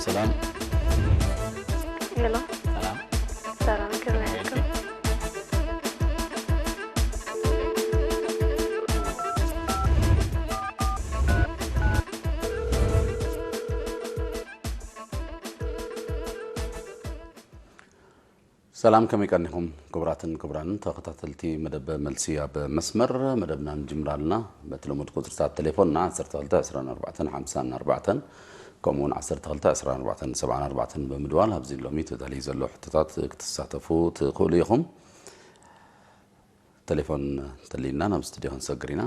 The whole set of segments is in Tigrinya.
ሰላም። ሄሎ፣ ሰላም። ሰላም፣ ከመይ ኣለኩም? ሰላም፣ ከመይ ቀኒኹም ክቡራትን ክቡራንን ተኸታተልቲ መደብ መልሲ ኣብ መስመር? መደብና ንጅምር ኣለና። በቲ ልሙድ ቁፅርታት ቴሌፎንና ዓሰርተ ክልተ ዕስራን ኣርባዕተን ሓምሳን ኣርባዕተን፣ ከምኡውን ዓሰርተ ክልተ ዕስራን ኣርባዕተን ሰብዓን ኣርባዕተን ብምድዋል ኣብዚ ሎሚ ተዳልዩ ዘሎ ሕቶታት ክትሳተፉ ትኽእሉ ኢኹም። ቴሌፎን እንተልዩና ናብ ስቱድዮ ክንሰግር ኢና።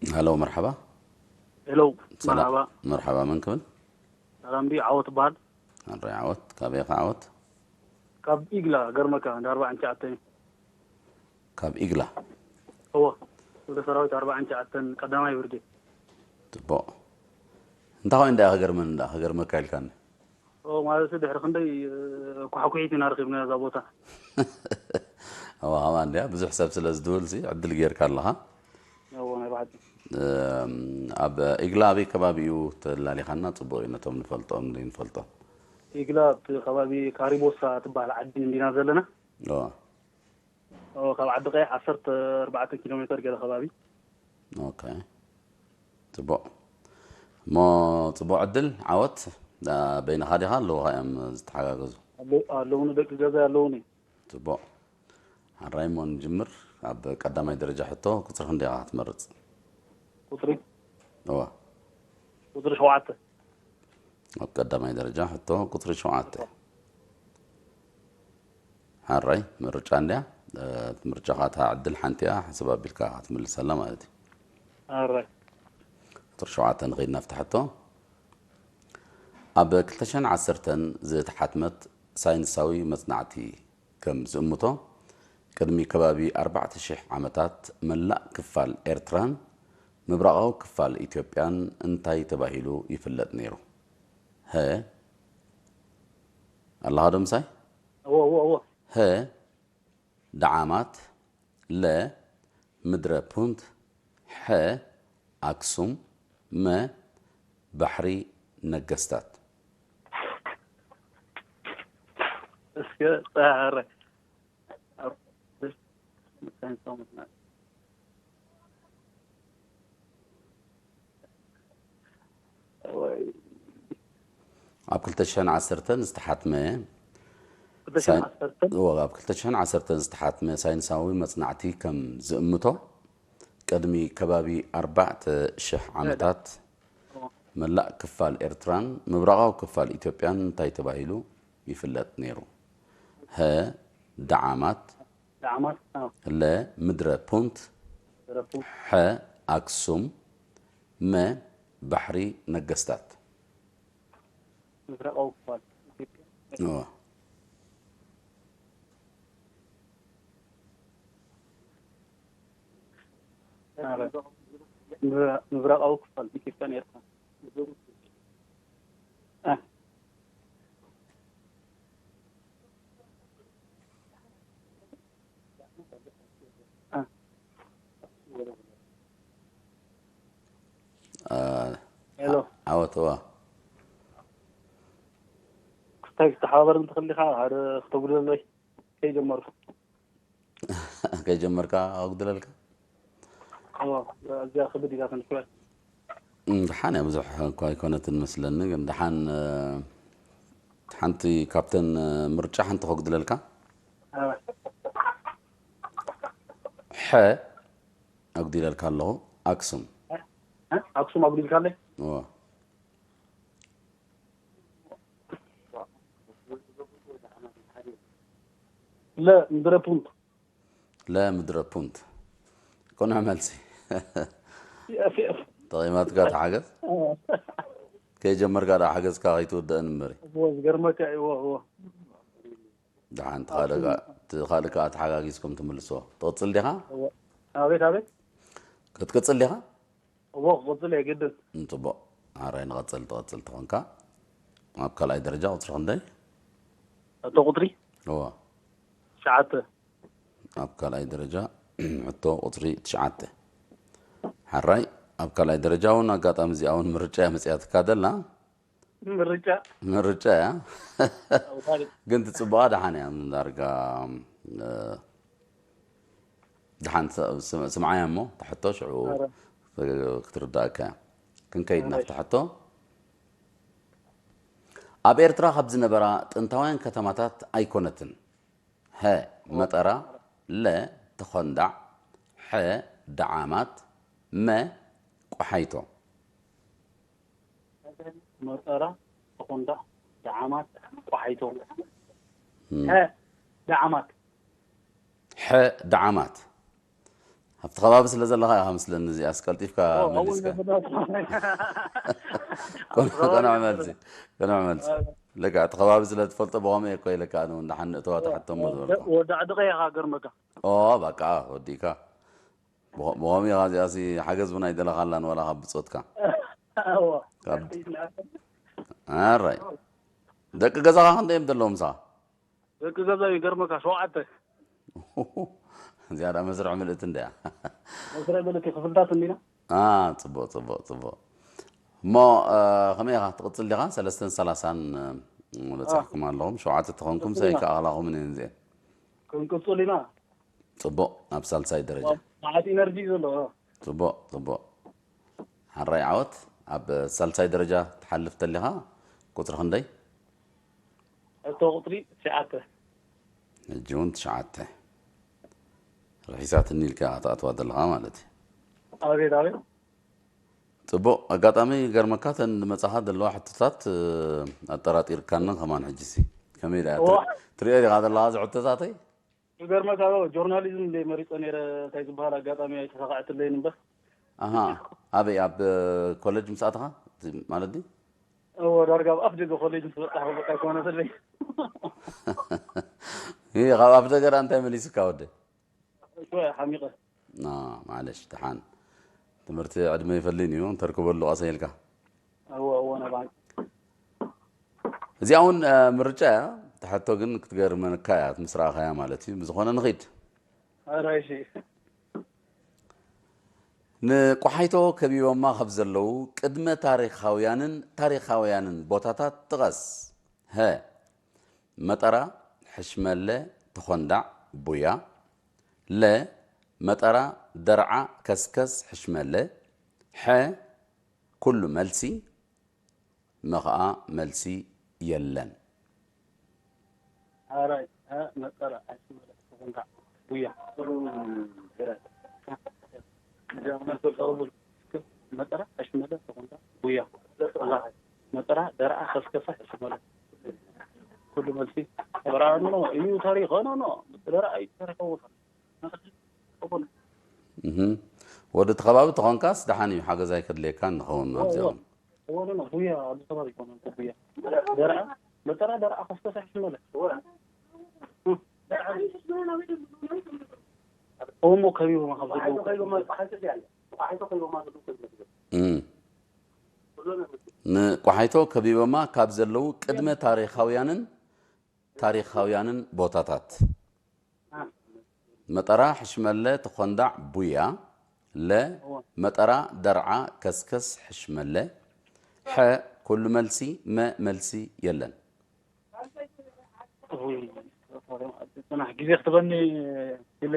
ሃሎ፣ መርሓባ። ሄሎ፣ ሰላም። መርሓባ። መርሓባ፣ መን ክብል? ሰላም ድዩ? ዓወት እበሃል። ኣንረይ ዓወት። ካበይ ኢኻ ዓወት? ካብ ኢግላ ገርመካ እንዳ ኣርባዕን ትሽዓተን። ካብ ኢግላ። እወ፣ ወደ ሰራዊት ኣርባዕን ትሽዓተን ቀዳማይ ብርጌድ። ጽቡቕ። እንታይ ኮይኑ እንዳ ክገርመን እንዳ ክገርመካ ኢልካኒ? ኦ፣ ማለት ድሕሪ ክንደይ እ፣ ኳሕኩሒት ኢና ረኺብና እዛ ቦታ። እዋ፣ ከማን እንድያ ብዙሕ ሰብ ስለ ዝድውል ሲ ዕድል ጌርካ ኣለኻ። እወ፣ ናይ ብሓቂ። እም፣ ኣብ ኢግላ ኣበይ ከባቢ እዩ ተላሊኻና? ጽቡቕ እዩ፣ ነቶም ንፈልጦም ዘይንፈልጦም። ኢግላ ኣብቲ ከባቢ ካሪቦሳ ትበሃል ዓዲ እንዲና ዘለና። እዋ። ኦ፣ ካብ ዓዲ ቀይሕ ዓሰርተ ኣርባዕተ ኪሎ ሜተር ገለ ከባቢ። ኦኬ። ጽቡቕ። እሞ ጽቡቕ ዕድል ዓወት። ዳ-፣ በይንኻ ዲኻ ኣለውኻ እዮም ዝተሓጋገዙ? ኣለዉ- ኣለዉኒ፣ ደቂ ገዛ ኣለዉኒ። ጽቡቕ። ሓራይ እሞ ንጅምር። ኣብ ቀዳማይ ደረጃ ሕቶ ቁጽሪ ክንደይ ኢኻ ክትመርጽ? ቁጽሪ እዋ። ቁጽሪ ሸውዓተ። ኣብ ቀዳማይ ደረጃ ሕቶ ቁጽሪ ሸውዓተ። ሓራይ ምርጫ እንድያ። እ፣ ምርጫኻ እታ ዕድል ሓንቲ እያ፣ ሕስብ ኣቢልካ ክትምልሰላ ማለት እዩ። ኣራይ ቁጽሪ ሸውዓተ ንኸይድ ናብቲ ሕቶ። ኣብ ክልተ ሽሕን ዓሰርተን ዝተሓትመት ሳይንሳዊ መጽናዕቲ ከም ዝእምቶ፣ ቅድሚ ከባቢ ኣርባዕተ ሽሕ ዓመታት መላእ ክፋል ኤርትራን ምብራቓዊ ክፋል ኢትዮጵያን እንታይ ተባሂሉ ይፍለጥ ነይሩ? ሀ፣ ኣለኻ ዶ ምሳይ? እወ፣ እወ፣ እወ። ሀ፣ ደዓማት፣ ለ፣ ምድረ ፑንት፣ ሐ፣ ኣክሱም፣ መ፣ ባሕሪ ነገስታት። እስከ ጻዕረ። ኣብ ክልተ ሽሕን ዓሰርተን ዝተሓትመ ክልተ ሽሕን ዓሰርተን እወ፣ ኣብ ክልተ ሽሕን ዓሰርተን ዝተሓትመ ሳይንሳዊ መጽናዕቲ ከም ዝእምቶ፣ ቅድሚ ከባቢ ኣርባዕተ ሽሕ ዓመታት መላእ ክፋል ኤርትራን ምብራቓዊ ክፋል ኢትዮጵያን እንታይ ተባሂሉ ይፍለጥ ነይሩ? ሀ፣ ደዓማት፣ ደዓማት፣ ኣዎ። ለ፣ ምድረ ፑንት፣ ምድረ ፑንት። ሐ፣ ኣክሱም፣ መ፣ ባሕሪ ነገስታት። ምስራቃዊ ክፋል ኢትዮጵያ። እወ። ምብራ-፣ ምብራቃዊ ክፋል ኢትዮጵያን ኤርትራን። እ። እ። አ፣ ሄሎ። ዓወት፣ እዋ። ክስታይ ክተሓባበር እንተኽእል ዲኻ፣ ሓደ ክተጉድለለይ ከይጀመርኩ። ከይጀመርካ ኣጉድለልካ? እዋ፣ እዚኣ ክብድ ኢላ ተንስበት። እም፣ ደሓን እያ፣ ብዙሕ እኳ ኣይኮነትን መስለኒ፣ ግን ደሓን፣ እ፣ ሓንቲ ካብተን፣ እ፣ ምርጫ ሓንቲ ከጉድለልካ። ኣበ። ሐ ኣጉዲለልካ ኣለኹ፣ ኣክሱም። እ? ኣክሱም ኣጉዲልካለይ? እዎ። ለ ምድረ ፑንት። ለ ምድረ ፑንት። ቅኑዕ መልሲ። የስ፣ የስ። ጠቒማትካ ተሓገዝ። ከይጀመርካ ዳ ሓገዝካ ከይትውድእን እምበሪ። እዎ፣ ዝገርመካ እዩ፣ እዎ፣ እዎ። ደሓን፣ ትኻልእ ከኣ ተሓጋጊዝኩም ትምልስዎ። ትቕጽል ዲኻ? እዎ። ኣቤት፣ ኣቤት። ክትቅጽል ዲኻ? እዎ፣ ክቕጽል እየ ግድን። እም፣ ጽቡቕ። ኣራይ ንቐጽል፣ ትቐጽል ተኾንካ። ኣብ ካልኣይ ደረጃ ቁጽሪ ክንደይ? እቶ ቁጽሪ? እዎ። ትሽዓተ። ኣብ ካልኣይ ደረጃ ሕቶ ቁጽሪ ትሽዓተ። ሓራይ፣ ኣብ ካልኣይ ደረጃ እውን ኣጋጣሚ እዚኣ እውን ምርጫ እያ መጽያትካ ደላ። ምርጫ ምርጫ እያ። ኣውታሪ ግን ትጽቡቓ ደሓን እያ። ዳርጋ እ፣ ደሓን ስ- ስም- ስምዓያ እሞ ትሕቶ ሽዑ ክትርዳእካ እያ። ክንከይድ ናብቲ ሕቶ። ኣብ ኤርትራ ካብ ዝነበራ ጥንታውያን ከተማታት ኣይኮነትን። ሀ፣ መጠራ፣ ለ፣ ተኾንዳዕ፣ ሐ፣ ደዓማት፣ መ፣ ቆሓይቶ። መጠራ፣ ተኾንዳ፣ ደዓማት፣ ቆሓይቶ። እም። ሐ ደዓማት። ሐ፣ ደዓማት። ኣብቲ ከባቢ ስለ ዘለኻ ኢኻ ምስለኒ እዚኣ ኣስቀልጢፍካ ኦ፣ ኣብኡ መሊስካ። ነበር። ቅኑዕ ቅኑዕ መልሲ። ቅኑዕ መልሲ። ልክዕ እቲ ከባቢ ስለ ትፈልጦ ብኸምኡ እኮ ኢለካ ኣነ እውን ደሓን ንእተዋ ትሓቶም እሞ ዝበልኩ። ወዲ ዓዲ ቀይሕ ሃገር መካ። ኦ በቃ ወዲእካ። ብኸ- ብኸምኡ ኢኻ እዚኣሲ ሓገዝ እውን ኣይደለኻላን ዋላ ካብ ብጾትካ። እዎ። ካብ ኣራይ ደቂ ገዛኻ ክንደይ እዮም ዘለዉ ምሳኻ? ደቂ ገዛ ይገርመካ ሸውዓተ። እዚኣ ዳ መስርዕ ምልእቲ እንድያ። መስርዕ ምልእቲ ክፍልታት እንዲና። አ ጽቡቕ ጽቡቕ ጽቡቕ። እሞ እ፣ ከመይ ኢኻ ትቕጽል ዲኻ? ሰለስተን ሰላሳን እ፣ በጻሕኩም ኣለኹም። ሸውዓተ ተኾንኩም ሰይ ከኣኽላኹምን እየን እዚአን። ክንቅጽል ኢና። ጽቡቕ ኣብ ሳልሳይ ደረጃ። መዓት ኢነርጂ እዩ ዘሎ። ጽቡቕ ጽቡቕ። ሓራይ ዓወት ኣብ ሳልሳይ ደረጃ ትሓልፍ ተሊኻ ቁጽሪ ክንደይ? እቶ ቁጽሪ ትሽዓተ። ሕጂ እውን ትሽዓተ ርሒሳትኒ ኢልካ ትኣትዋ ዘለኻ ማለት እዩ። ኣቤት ኣቤት። ጽቡቕ ኣጋጣሚ ገርመካ ተን ዝመጻኻ ዘለዋ ሕቶታት እ፣ ኣጠራጢርካኒ ከማን ሕጂ ሲ ከመይ ኢላ እያ ትሪ- ትሪኦ ዲኻ ዘለኻ እዚ ሕቶታተይ? ዝገርመካ ዶ ጆርናሊዝም እንደ መሪጸ ነይረ እንታይ ዝበሃል ኣጋጣሚ ኣይተሳኻዕትለይን እምበር። ኣሃ ኣበይ ኣብ ኮሌጅ ምስ ኣተኻ ማለት ድዩ? እዎ ዳርጋ ኣብ ኣፍ ደገ ኮሌጅ ምስ በጻሕኩ በቃ ኣይኮነትለይ። ይህ ካብ ኣፍ ደገ ደኣ እንታይ መሊስካ ወደ? ሽወ ሓሚቐ። ና ማለሽ ደሓን ትምህርቲ ዕድመ ይፈልን እዩ እንተርክበሉ ቀሰ ኢልካ። እዎ እዎ ነባን። እዚኣ እውን እ፣ ምርጫ እያ። ትሕቶ ግን ክትገርመካ እያ ምስ ረኣኻያ ማለት እዩ። ብዝኾነ ንኺድ። ኣራይሺ። ንቆሓይቶ ከቢቦማ ካብ ዘለዉ ቅድመ ታሪኻውያንን ታሪኻውያንን ቦታታት ጥቀስ። ሀ፣ መጠራ፣ ሕሽመለ፣ ተኾንዳዕ፣ ቡያ። ለ፣ መጠራ፣ ደርዓ፣ ከስከስ፣ ሕሽመለ። ሐ፣ ኩሉ መልሲ። መ ኸኣ መልሲ የለን። ኣራይ ሀ መጠራ፣ ሕሽመለ፣ ተኾንዳዕ፣ ቡያ። መጠራ፣ ሕሽመለ፣ ተኾንዳዕ፣ ቡያ። መጠራ፣ ደርዓ፣ ከስከሰ፣ ሕሽመለ። ኩሉ መልሲ። ደርዓ ኖ ኖ እዩ ታሪኽ ኖ ኖ ደርዓ እዩ ታሪኻዊ ቦታ። እህ። ወዲ እቲ ከባቢ ተኾንካስ ደሓን እዩ ሓገዝ ኣይከድልየካን ንኸውን ኣብዚኦም። እዎ ኖ ኖ ቡያ ኣብዚ ከባቢ ይኮነ ቡያ። ደርዓ መጠራ ደርዓ ከስከሰ ሕሽመለ። እሞ ከቢቦማ ካብ ዘለዉ እም። ንቆሓይቶ ከቢቦማ ካብ ዘለዉ ቅድመ ታሪኻውያንን ታሪኻውያንን ቦታታት። መጠራ፣ ሕሽመለ፣ ተኾንዳዕ፣ ቡያ። ለ፣ መጠራ፣ ደርዓ፣ ከስከስ፣ ሕሽመለ። ሐ፣ ኩሉ መልሲ። መ፣ መልሲ የለን። እውይ፣ ጽናሕ ግዜ ክትበኒ ኢለ።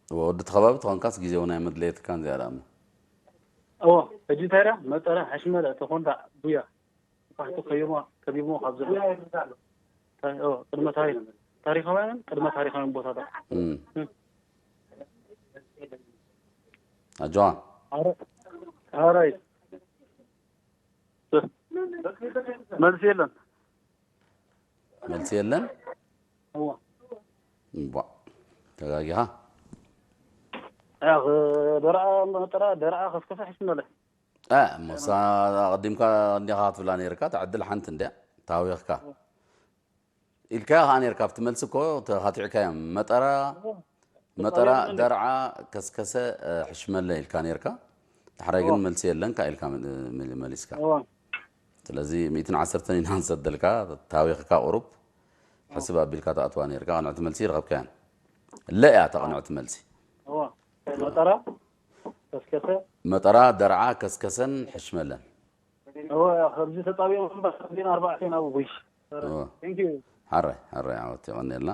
ወዲ ተኸባቢ ተኾንካስ ግዜ እውን ኣይመድለየትካን እዚኣ ደኣ እሞ። እዎ፣ ሕጂ እንታይ ደኣ መጠራ፣ ሕሽመለ፣ ተኾንዳዕ፣ ቡያ። ፋሕቶ ከቢቦማ፣ ከቢቦማ ካብ ዘሎ። ታ-፣ ኦ፣ ቅድመ ታሪኽ፣ ታሪኻውያንን ቅድመ ታሪኻውያን ቦታታት። እም። እም። ኣጆኻ። ኣረ-፣ ኣራይ። መልሲ የለን። መልሲ የለን? እዋ። እምቧ። ተጋጊኻ? ያ፣ ደርኣ መጠራ፣ ደርኣ ከስከሰ ሕሽመለ። እ፣ እሞ እሳ ኣቐዲምካ እንዲኻ ክትብላ ነይርካ፣ እታ ዕድል ሓንቲ እንድያ፣ ተሃዊኽካ። ኢልካዮ ኸዓ ነይርካ፣ ኣብቲ መልሲ እኮ ተኻቲዕካዮም። መጠራ፣ መጠራ፣ ደርዓ፣ ከስከሰ፣ እ፣ ሕሽመለ ኢልካ ነይርካ። ዳሕራይ ግን እዎ። መልሲ የለን፣ ከ ኢልካ መ-፣ መ-፣ መሊስካ። እዎ። ስለዚ ሚእትን ዓሰርተን ኢና ንሰደልካ፣ ተሃዊኽካ ቁሩብ። ሕስብ ኣቢልካ ትኣትዋ ነይርካ፣ ቅንዕቲ መልሲ ይረኸብካያን። ለ እያ እታ ቅንዕቲ መልሲ። እዎ። መጠራ፣ ከስከሰ። መጠራ፣ ደርዓ፣ ከስከሰን ሕሽመለን። እወ፣ ከምዚ ተጣቢቖም እምበር፣ እዚን ኣርባዕተ ኢና ብጉሽ። እወ። Thank you። ሓራይ፣ ሓራይ፣ ዓወት የቐንየልና።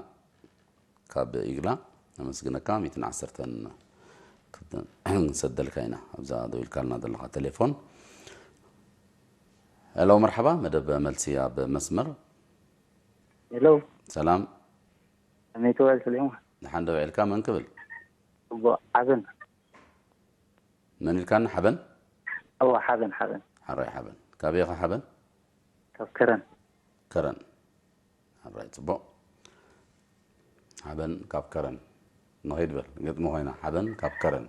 ካብ ኢግላ ነመስግነካ። ሚእትን ዓሰርተን ክንሰደልካ ኢና፣ ኣብዛ ደው ኢልካልና ዘለኻ ቴሌፎን። ሄሎ፣ መርሓባ፣ መደብ መልሲ ኣብ መስመር። ሄሎ። ሰላም። ከመይ ትውዕል ሰሊሙ? ደሓን ዶ ውዒልካ? መን ክብል? ጽቡቕ፣ ሓበን። መን ኢልካኒ? ሓበን? እወ፣ ሓበን፣ ሓበን። ሓራይ ሓበን። ካበይ ኢኻ ሓበን? ካብ ከረን። ከረን። ሓራይ፣ ጽቡቕ። ሓበን ካብ ከረን። ንኸይድ በል፣ ግጥሚ ኮይና። ሓበን ካብ ከረን።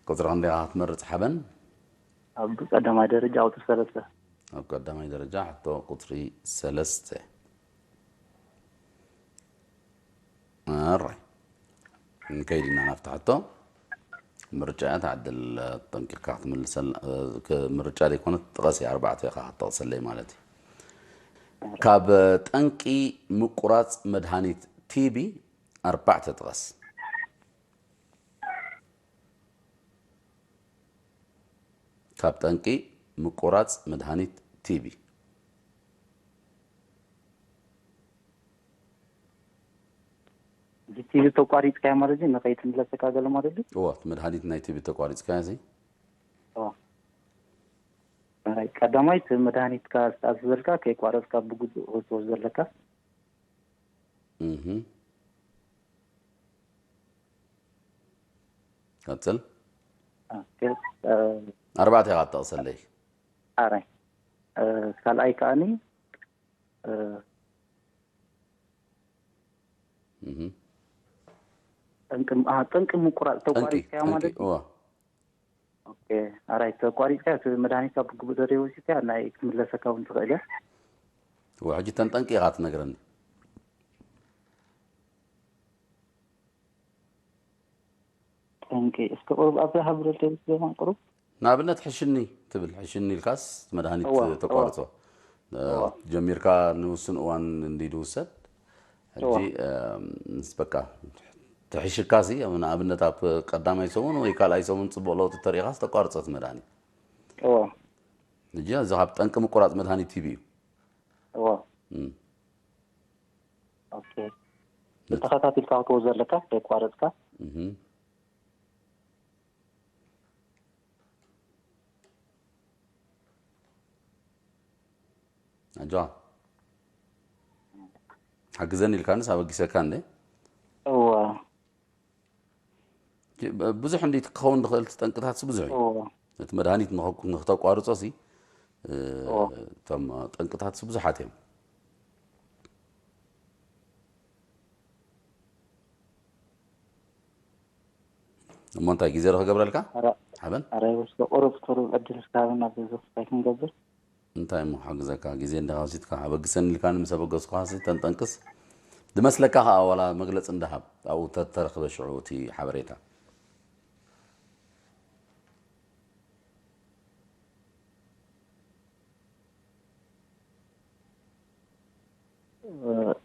ቁጽሪ ክንደይ ኢኻ ክትመርጽ ሓበን? ኣብ ቀዳማይ ደረጃ ቁጽሪ ሰለስተ። ኣብ ቀዳማይ ደረጃ ሕቶ ቁጽሪ ሰለስተ። ኣራይ። ንከይድ ኢና ናብቲ ሕቶ። ምርጫ እያ፣ ተዓድል፣ ጠንቂቕካ ክትምልሰልና፣ እ፣ ክ-፣ ምርጫ ዘይኮነት ጥቐስ እያ፣ ኣርባዕተ ኢኻ ክትጠቕሰለይ ማለት እዩ። ካብ ጠንቂ ምቁራጽ መድሃኒት ቲ ቢ ኣርባዕተ ጥቐስ። ካብ ጠንቂ ምቁራጽ መድሃኒት ቲ ቢ። እዚ ቲ ቢ ተቋሪጽካዮ ማለት እዩ፣ ንኸይትምለሰካ ገለ ማለት እዩ? እወ፣ እቲ መድሃኒት ናይ ቲ ቢ ተቋሪጽካዮ እዚ? እወ። ኣይ፣ ቀዳማይ እቲ መድሃኒትካ ዝተኣዘዘልካ ከይቋረጽካ ብግቡእ ክትወስዶ ኣለካ። እህ። ቀጽል። ኦኬ፣ እ፣ ኣርባዕተ ኢኻ ትጠቕሰለይ። ኣራይ። እ፣ ካልኣይ ከኣኒ፣ እ፣ እህ። ጠንቂ፣ አ፣ ጠንቂ ምቁራጽ ጠንቂ፣ ተቋሪጽካዮ ጠንቂ፣ ማለት እዩ? እወ። ኦኬ፣ ኣራይ፣ ተቋሪጽካ እቲ መድሃኒትካ ብግቡእ ተዘይወሲድካ ናይ ክትምለሰካ እውን ትኽእል እያ። እወ፣ ሕጂ እተን ጠንቂ ኢኻ ትነግረኒ። ጠንቂ፣ እስከ ቁሩብ ኣብዛ ሃብረል ደብስ ዘማን ቁሩብ። ንኣብነት ሕሽኒ ትብል፣ ሕሽኒ ኢልካስ መድሃኒት እወ፣ እወ። ተቋርጾ። እ፣ እወ። ጀሚርካ ንውሱን እዋን እንዲዩ ዝውሰድ። ሕጂ፣ እወ። እ፣ ምስ በቃ ትሕሽካሲ፣ ንኣብነት ኣብ ቀዳማይ ሰሙን ወይ ካልኣይ ሰሙን ጽቡቕ ለውጢ ተሪኢኻስ ተቋርጾ እቲ መድሃኒት። እወ። ሕጂ እዚ ካብ ጠንቂ ምቁራጽ መድሃኒት ቲ ቢ እዩ። እወ። እም። ኦኬ። ነት- ተኸታቲልካ ክትወስዶ ኣለካ፣ ከይቋረጽካ። እህ። ኣጆኻ። ሓግዘኒ ኢልካንስ ኣበጊሰካ እንዴ? እወ። ብዙሕ እንዲ ክኸውን ዝኽእል እቲ ጠንቅታት ብዙሕ እዩ። እወ። እቲ መድሃኒት ንኸ-፣ ንኽተቋርጾ ሲ፣ እ፣ እወ። እቶም ጠንቅታት ብዙሓት እዮም። እሞ እንታይ ግዜ ዶ ክገብረልካ? ኣረ-፣ ሓበን? ኣረ፣ እስከ ቁሩብ፣ ቁሩብ ዕድል እስከ ሃበና፣ በዚ እንታይ ክንገብር? እንታይ እሞ ክሕግዘካ? ግዜ እንዲኻ ወሲድካ፣ ኣበግሰኒ ኢልካኒ፣ ምስ ኣበገስኩኻሲ፣ ተንጠንቅስ። ዝመስለካ ኸኣ ዋላ መግለጺ እንዳሃብ፣ ኣብኡ ተተረኽበ ሽዑ እቲ ሓበሬታ።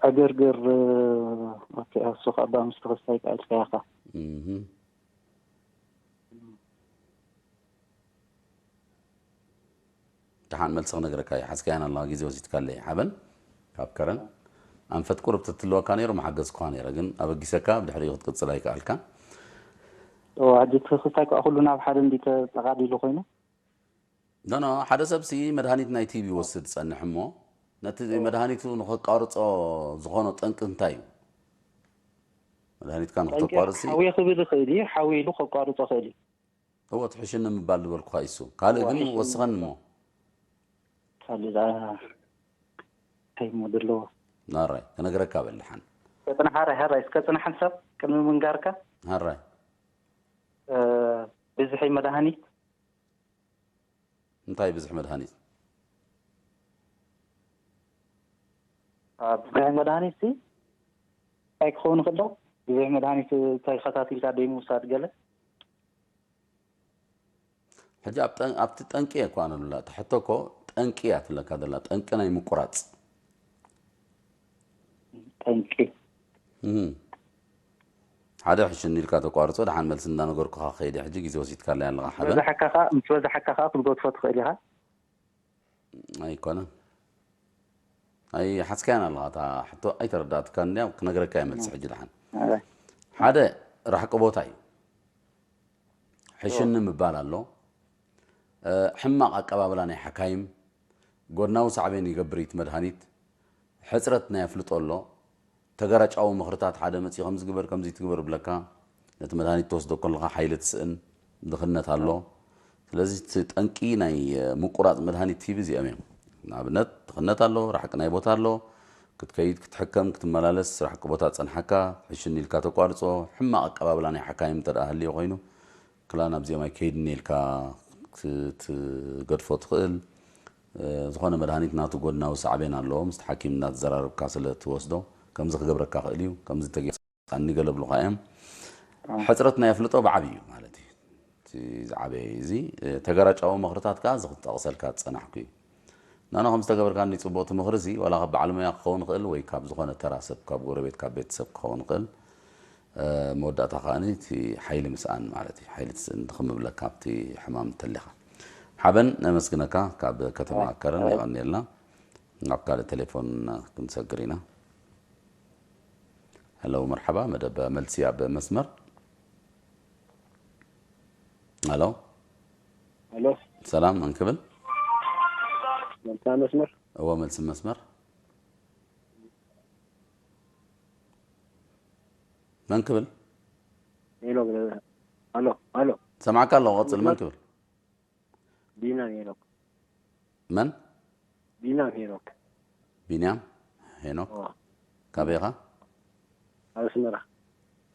ዕግርግር፣ ኦኬ፣ እሱ ኸኣ ባ ምስ ተኸስታይ ቃልካ ኢኻ። እህ። ደሓን መልሲ ክነግረካ እየ። ሓዝካያን ኣለኻ፣ ግዜ ወሲድካለይ። ሓበን፣ ካብ ከረን። ኣንፈት ቁሩብ ተትህልወካ ነይሩ፣ ምሓገዝኩኻ ነይረ። ግን ኣበጊሰካ፣ ብድሕሪኡ ክትቅጽል ኣይከኣልካን። እወ፣ ሕጂ እቲ ክስታይ ከኣ ኩሉ ናብ ሓደ እንዲ ተጠቓሊሉ ኮይኑ። ኖ፣ ኖ፣ ሓደ ሰብሲ መድሃኒት ናይ ቲ ቢ ይወስድ ጸንሕ እሞ፣ ነቲ እወ። መድሃኒቱ ንኸቋርጾ ዝኾኖ ጠንቂ እንታይ እዩ? መድሃኒትካ ጠንቂ ንኽተቋርጽ ሓውየ ክብል ይኽእል እዩ፣ ሓውየ ኢሉ ከቋርጾ ይኽእል እዩ። እወ፣ እቲ ሕሽኒ ምባል ዝበልኩኻ እሱ። ካልእ እወ፣ ግን ሕሽኒ ወስኸኒ እሞ። ምባል። ካልእ ደኣ እንታይ እሞ ዘለዎ? ናራይ፣ ክነግረካ በል ደሓን። ከጽንሓ፣ ሃራይ፣ ሃራይ፣ እስከ ጽንሕ ሓንሳብ ቅድሚ ምንጋርካ። ሃራይ። እ፣ ብዝሒ መድሃኒት። እንታይ ብዝሒ መድሃኒት? ኣብ ብዝሒ መድሃኒት ሲ፣ እንታይ ክኸውን ይኽእል ዶ? ብዝሒ መድሃኒት እንታይ ከታቲልካ ደይ ምውሳድ ገለ? ሕጂ ኣብ ጠን-፣ ኣብቲ ጠንቂ እየ እኮ ኣነ ሉላ፣ እታ ሕቶ እኮ ጠንቂ እያ ትብለካ ዘላ፣ ጠንቂ ናይ ምቁራጽ። ጠንቂ። እም። ሓደ ሕሽኒ ኢልካ ተቋርጾ፣ ደሓን መልሲ እንዳነገርኩኻ ከይደ፣ ሕጂ ግዜ ወሲድካለይ ኣለኻ፣ ሓበን። በዛሕካ ኸኣ፣ ምስ በዛሕካ ኸኣ ክትገድፎ ትኽእል ኢኻ። ኣይኮነን። ኣይሓዝካያን ኣለኻ። እታ ሕቶ ኣይተረዳእትካን እንድያ፣ ክነግረካ እየ መልሲ ሕጂ ደሓን። ኣረ። ሓደ ራሕቂ ቦታ እዩ። ሕሽኒ ምባል ኣሎ። እ፣ ሕማቕ ኣቀባብላ ናይ ሓካይም፣ ጎድናዊ ሳዕቤን ይገብር እዩ እቲ መድሃኒት። ሕጽረት ናይ ኣፍልጦ ኣሎ። ተገራጫዊ ምኽርታት፣ ሓደ መጺኡ ከምዚ ግበር፣ ከምዚ ትግበር ብለካ፣ ነቲ መድሃኒት ትወስዶ ከለኻ ሓይሊ ትስእን፣ ድኽነት ኣሎ። ስለዚ እቲ ጠንቂ ናይ፣ እ፣ ምቁራጽ መድሃኒት ቲቢ እዚኦም እዮም። ንኣብነት ድኽነት ኣሎ፣ ራሕቂ ናይ ቦታ ኣሎ፣ ክትከይድ፣ ክትሕከም፣ ክትመላለስ፣ ራሕቂ ቦታ ጸንሓካ፣ ሕሽኒ ኢልካ ተቋርጾ፣ ሕማቕ ኣቀባብላ ናይ ሓካይም እንተ ደኣ ሃልዩ ኮይኑ፣ ክላ ናብዚኦም ኣይከይድን ኢልካ ክት-፣ ክትገድፎ ትኽእል። እ፣ ዝኾነ መድሃኒት ናቱ ጎድናዊ ሳዕቤን ኣለዎ። ምስቲ ሓኪም እናተዘራረብካ ስለ ትወስዶ፣ ከምዚ ክገብረካ ክእል እዩ፣ ከምዚ ተጌ-፣ ጻኒ ገለ ብሉኻ እዮም። ኣዎ። ሕጽረት ናይ ኣፍልጦ ብዓብዩ ማለት እዩ። እቲ ዝዓበየ እዚ፣ እ፣ ተገራጫዊ ምኽርታት ከኣ እዚ ክጠቕሰልካ ዝጸናሕኩ እዩ። ናና ከም ዝተገበርካኒ ጽቡቕ እቲ ምኽሪ እዚ፣ ዋላ ካብ በዓል ሞያ ክኸውን ይኽእል ወይ ካብ ዝኾነ ተራ ሰብ፣ ካብ ጎረቤት፣ ካብ ቤተሰብ ክኸውን ይኽእል። እ፣ መወዳእታ ከኣ እቲ ሓይሊ ምስኣን ማለት እዩ። ሓይሊ ትስእን ድኽም ምብለካ ኣብቲ ሕማም እንተሊኻ። ሓበን ነመስግነካ ካብ ከተማ ኣይ፣ ከረን ኣይ። የቐንየልና። ናብ ካልእ ቴሌፎን ክንሰግር ኢና። ሄሎ መርሓባ፣ መደብ መልሲ ኣብ መስመር። ሄሎ። ሄሎ። ሰላም፣ መን ክብል? መልሲ መስመር። እወ፣ መልሲ መስመር። መን ክብል? ሄሎ፣ ሄሎ፣ ሄሎ። ሰማዕካ ኣለኹ፣ ቀጽል። መን ክብል? ቢና ሄኖክ። መን? ቢና ሄኖክ። ቢንያም ሄኖክ። ኦ። ካበይ ኢኻ? ኣብ ኣስመራ።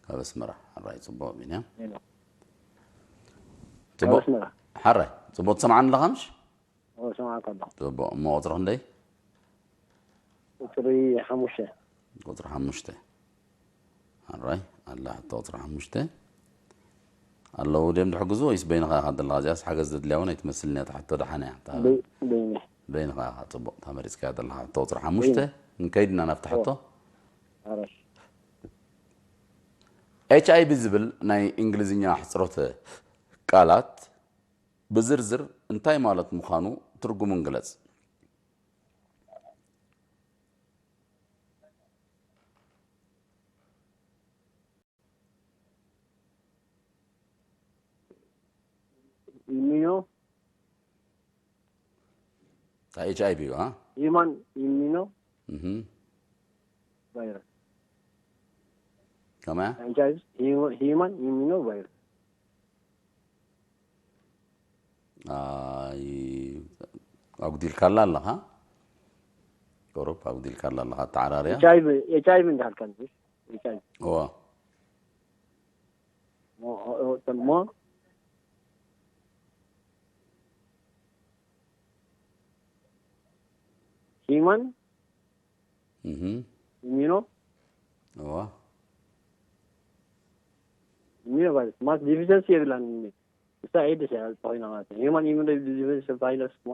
ካብ ኣስመራ። ሓራይ፣ ጽቡቕ ቢንያም። ሄኖክ። ካብ ጽቡቕ። ኣስመራ። ሓራይ፣ ጽቡቕ ትሰምዓኒ ኣለኻ ምሽ? ኦ፣ ሰማዕካ ኣለኹ። ጽቡቕ። እሞ ቁጽሪ ክንደይ? ቁጽሪ ሓሙሽተ። ቁጽሪ ሓሙሽተ። ሓራይ፣ ኣላ ሕቶ ቁጽሪ ሓሙሽተ። ኣለዉ ድዮም ዝሕግዙ ወይስ በይንኻ ኢኻ ዘለኻ? እዚኣስ ሓገዝ ዘድልያ እውን ኣይትመስልን እያ፣ እታ ሕቶ ደሓን እያ። እታ በይ-፣ በይነይ። በይንኻ ኢኻ፣ ጽቡቕ፣ እታ መሪጽካያ ዘለኻ ሕቶ ቁጽሪ ሓሙሽተ። በይነይ። ንከይድ ኢና ናብታ ሕቶ። ሓራይ። ኤች ኣይ ቪ ዝብል ናይ እንግሊዝኛ ኣሕጽሮተ ቃላት ብዝርዝር እንታይ ማለት ምዃኑ ትርጉሙን ግለጽ። ኢሚኖ እንታይ ኤች ኣይ ቪ እዩ፣ አ? ሂማን ኢሚኖ እህ። ቫይረስ። ከመያ? ኤች ኣይ ቪ ሂማ-፣ ሂማን ኢሚኖ ቫይረስ። ኣይ፣ ኣጉዲልካላ ኣለኻ። ቁሩብ ኣጉዲልካላ ኣለኻ፣ ኣተዓራርያ። ኤች ኣይ ቪ፣ ኤች ኣይ ቪ እንዳልካ እንጂ፣ ኤች ኣይ ቪ። እዋ። ሞ-፣ ኦ-፣ ኦ-፣ ሞ-፣ ሂማን እህ። ኢሚኖ እዋ። ኢሚኖ ቫይረስ ማለት ዲፊሸንሲ የብላን። እሳ ኤድስ እያ ኮይና ማለት እዩ። ሂማን ኢሚኖ ዲፊሸንሲ ቫይረስ እሞ።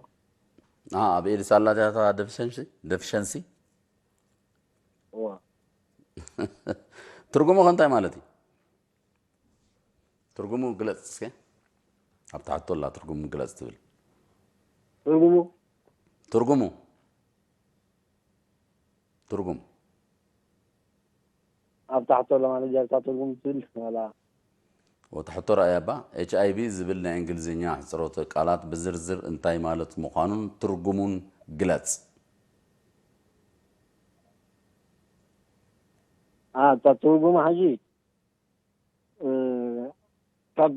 አ፣ ኣብ ኤድስ ኣላ እታ ዲፊሸንሲ፣ ዲፊሸንሲ? እዋ። ትርጉሙ ከ እንታይ ማለት እዩ? ትርጉሙ ግለጽ እስከ። ኣብ ታሕቶ ኣላ ትርጉሙ ግለጽ ትብል። ትርጉሙ? ትርጉሙ። ትርጉም። ኣብ ታሕቶ ለማለት ጃርታ ትርጉም ትብል ዋላ? ወታ ሕቶ ረኣያ እባ፣ ኤች ኣይ ቪ ዝብል ናይ እንግሊዝኛ ኣሕጽሮተ ቃላት ብዝርዝር እንታይ ማለት ምዃኑን ትርጉሙን ግለጽ። አ፣ እታ ትርጉማ ሕጂ፣ እ፣ ካብ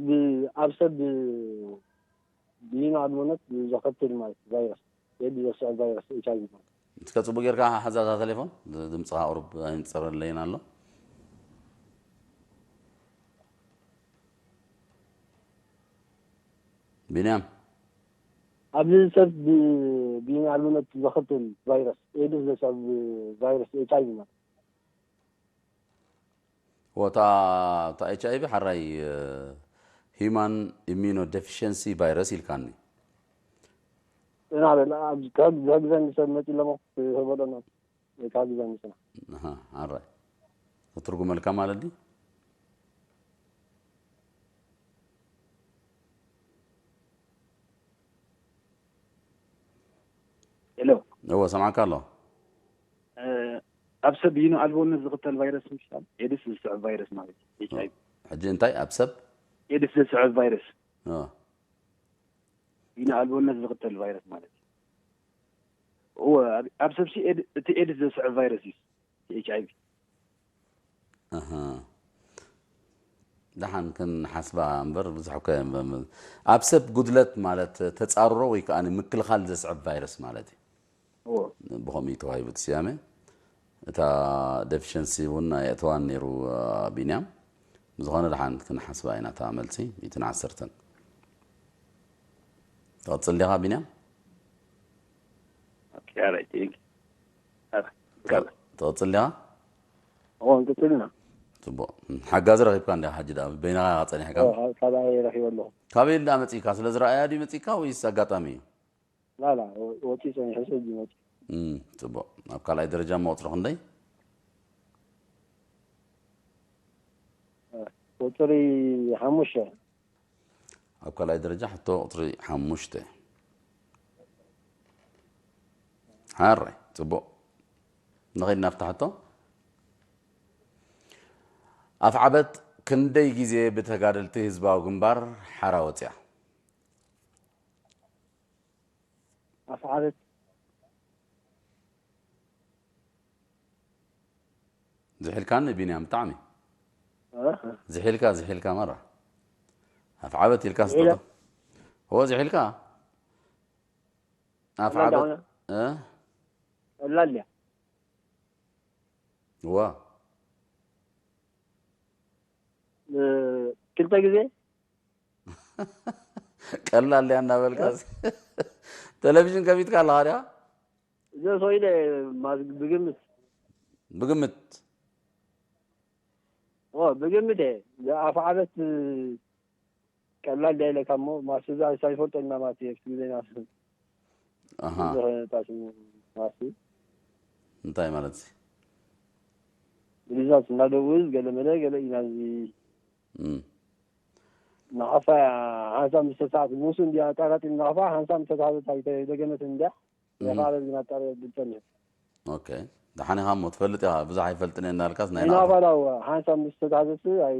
ኣብ ሰብ ብይኑ ኣድመኖት ዘኸትል ማለት ቫይረስ፣ ኤድስ ዘስዕብ ቫይረስ ኤች ኣይ ቪ ማለት። እስከ ጽቡቅ ጌርካ ሓዛ እታ ቴሌፎን፣ ድ-፣ ድምጽኻ ቁሩብ ኣይንጸረለይን ኣሎ። ቢንያም። ኣብዚ ሰብ ብ-፣ ብይኑ ኣድመኖት ዘኸትል ቫይረስ፣ ኤድስ ዘስዕብ ቫይረስ ኤች ኣይ ቪ ማለት። ወታ፣ እታ ኤች ኣይ ቪ ሓራይ፣ እ፣ ሂማን ኢሚኖ ዴፊሽንሲ ቫይረስ ኢልካኒ። ጽና በል፣ ኣብ፣ ካብ፣ ካብ ግዘን ሰብ መጺ ኣለሞ፣ ክህበሎ ነው። ካብ ግዘን ጽና። ኣሃ፣ ሓራይ። ክትርጉመልካ ማለት ድዩ? እወ፣ ሰምዓካ ኣሎ። ኣብ ሰብ ይኖ ኣልቦነት ዝኽተል ቫይረስ ምሻል ኤድስ ዝስዕብ ቫይረስ ማለት እዩ። ኤች ኣይ ቪ ሕጂ እንታይ ኣብ ሰብ ኤድስ ዝስዕብ ቫይረስ ኦ፣ ይኖ ኣልቦነት ዝኽተል ቫይረስ ማለት እዩ። እወ፣ ኣብ- ኣብ ሰብ ሲ ኤድ- እቲ ኤድስ ዘስዕብ ቫይረስ እዩ። ኤች ኣይ ቪ ኣሃ። ደሓን ክንሓስባ እምበር ብዙሕ እኮ የም- ኣብ ሰብ ጉድለት ማለት ተጻርሮ ወይ ከዓ ምክልኻል ዘስዕብ ቫይረስ ማለት እዩ። እወ ብኸምኡ እዩ ተዋሂቡ እቲ ስያሜ። እታ ዴፊሸንሲ እውን ኣየእተዋን ነይሩ። ቢንያም፣ ብዝኾነ ደሓን ክንሓስባ ኢና። እታ መልሲ ሚእትን ዓሰርተን ትቕጽል ዲኻ ቢንያም? ኦኬ፣ all right, thank you። ትቕጽል ዲኻ? እወ እንቅጽል ኢና። ጽቡቕ። ሓጋዚ ረኺብካ እንዲኻ ሕጂ ደኣ በይንኻ ኢኻ ጸኒሕካ። ካባይ ረኺበ ኣለኹ። ካበይ እንዳ መጺእካ? ስለ ዝረኣያ ድዩ መጺእካ ወይስ ኣጋጣሚ እዩ? ላላ ወፂ ፀኒሑ ሰጂ መፂ እም፣ ጽቡቕ። ኣብ ካልኣይ ደረጃ እሞ ቁጽሪ ክንደይ? ቁፅሪ ሓሙሽተ። ኣብ ካልኣይ ደረጃ ሕቶ ቁጽሪ ሓሙሽተ። ሓራይ፣ ጽቡቕ። ንኸይድ ናብታ ሕቶ። ኣፍዓበት ክንደይ ግዜ ብተጋደልቲ ህዝባዊ ግንባር ሓራ ወጽያ? ኣፍዓበት ዝሒልካኒ ቢንያም ብጣዕሚ ኣህ፣ ዝሒልካ ዝሒልካ መራ ኣፍዓበት ኢልካ ዝሒለ? ስጠቶ። ሆ ዝሒልካ ኣፍዓበት እንዳሆነ? እ? ቀላል እያ። ዋ እ፣ ክልተ ግዜ ቀላል እያ እናበልካ ቴሌቪዥን ከፊትካ ኣለኻ ድያ? እዚ ኮይነ ማዝ- ብግምት ብግምት ኦ ብግምት እየ። ኣፍዓበት ቀላል ድያ ኢለካ እሞ ማስዛ ሳይፈልጦ እና ማለት እየ። ግዜ ናስ ኣሃ ብዙሕ ጣስ ማስ እንታይ ማለት እዚ? ብዛት እናደውዝ ገለ መለ ገለ ኢና እዚ እም። ናቕፋ ሓንሳብ ምስ ተሳዕት ሙሱ እንዲያ ኣጣራጢ ናቕፋ ሓንሳብ ምስ ተሳዕት ኣይተደገመት እንዲያ የኻረብ ግን ኣጣሪ ብልጠን እዩ። ኦኬ፣ ደሓን ኢኻ እሞ ትፈልጥ ኢኻ። ብዙሕ ኣይፈልጥን እየ እናልካስ ናይ ናይ ናቕፋ ናቕፋ ዳው ሓንሳብ ምስ ተሳዕት ኣይ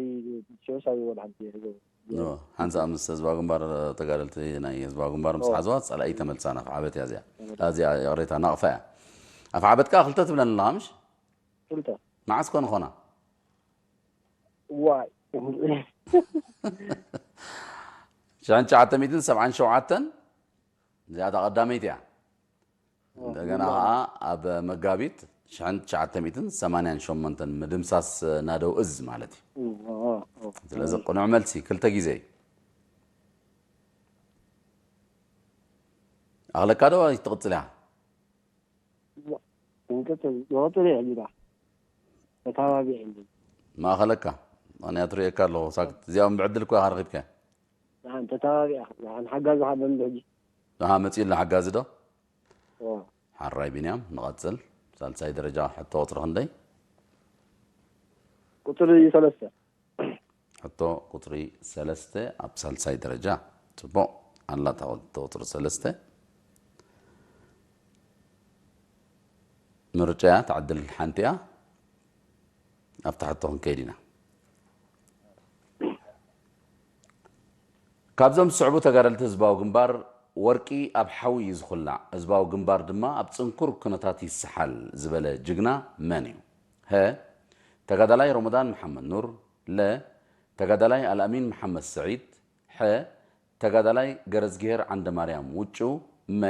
ሸስ ኣይወል ሓንቲ ይሕዘ ኖ፣ ሓንሳብ ምስ ህዝባዊ ግንባር ተጋደልቲ ናይ ህዝባዊ ግንባር ምስ ሓዘዋ ጸላኢ ተመልሳ ናፍ ዓበት እያ እዚኣ። እዚኣ ይቕሬታ ናቕፋ እያ። ኣፍ ዓበት ከኣ ክልተ ትብለን ኣለኻ ምሽ? ክልተ መዓስ ኮን ኾና? ዋይ ሽሕን ትሽዓተ ሚእትን ሰብዓን ሸውዓተን እዚኣ እታ ቀዳመይቲ እያ። እንደገና ከዓ ኣብ መጋቢት ሽሕን ትሽዓተ ሚእትን ሰማንያን ሸሞንተን ምድምሳስ ናደው እዝ ማለት እዩ። ስለዚ ቅኑዕ መልሲ ክልተ ግዜ እዩ። ኣኽለካ ዶ ትቕጽል እያ? እንቅጽል ይወጥር ይሕጅዳ ተታባቢዕ እንዲ ማእኸለካ ምኽንያቱ ርእየካ ኣለኹ። ሳክት እዚኦም ብዕድል እኮ ኢኻ ረኺብካ። ንዓን ተታባቢዕ ንዓን ሓጋዚ ሓበን ብሕጂ ንሃ መጺኡ ኣሎ ሓጋዚ ዶ? ኦ፣ ሓራይ ቢንያም ንቐጽል። ሳልሳይ ደረጃ ሕቶ ቁጽሪ ክንደይ? ቁጽሪ ሰለስተ ሕቶ ቁጽሪ ሰለስተ ኣብ ሳልሳይ ደረጃ። ጽቡቕ። ኣላ እታ ሕቶ ቁጽሪ ሰለስተ። ምርጫ እያ፣ ትዕድል ሓንቲ እያ። ኣብታ ሕቶ ክንከይድ ኢና። ካብዞም ዝስዕቡ ተጋደልቲ ህዝባዊ ግንባር ወርቂ ኣብ ሓዊ እዩ ዝኹላዕ፣ ህዝባዊ ግንባር ድማ ኣብ ጽንኩር ኩነታት ይሰሓል ዝበለ ጅግና መን እዩ? ሀ፣ ተጋዳላይ ሮመዳን መሓመድ ኑር፣ ለ፣ ተጋዳላይ ኣልኣሚን መሓመድ ስዒድ፣ ሐ፣ ተጋዳላይ ገረዝግሄር ዓንደማርያም ውጩ፣ መ፣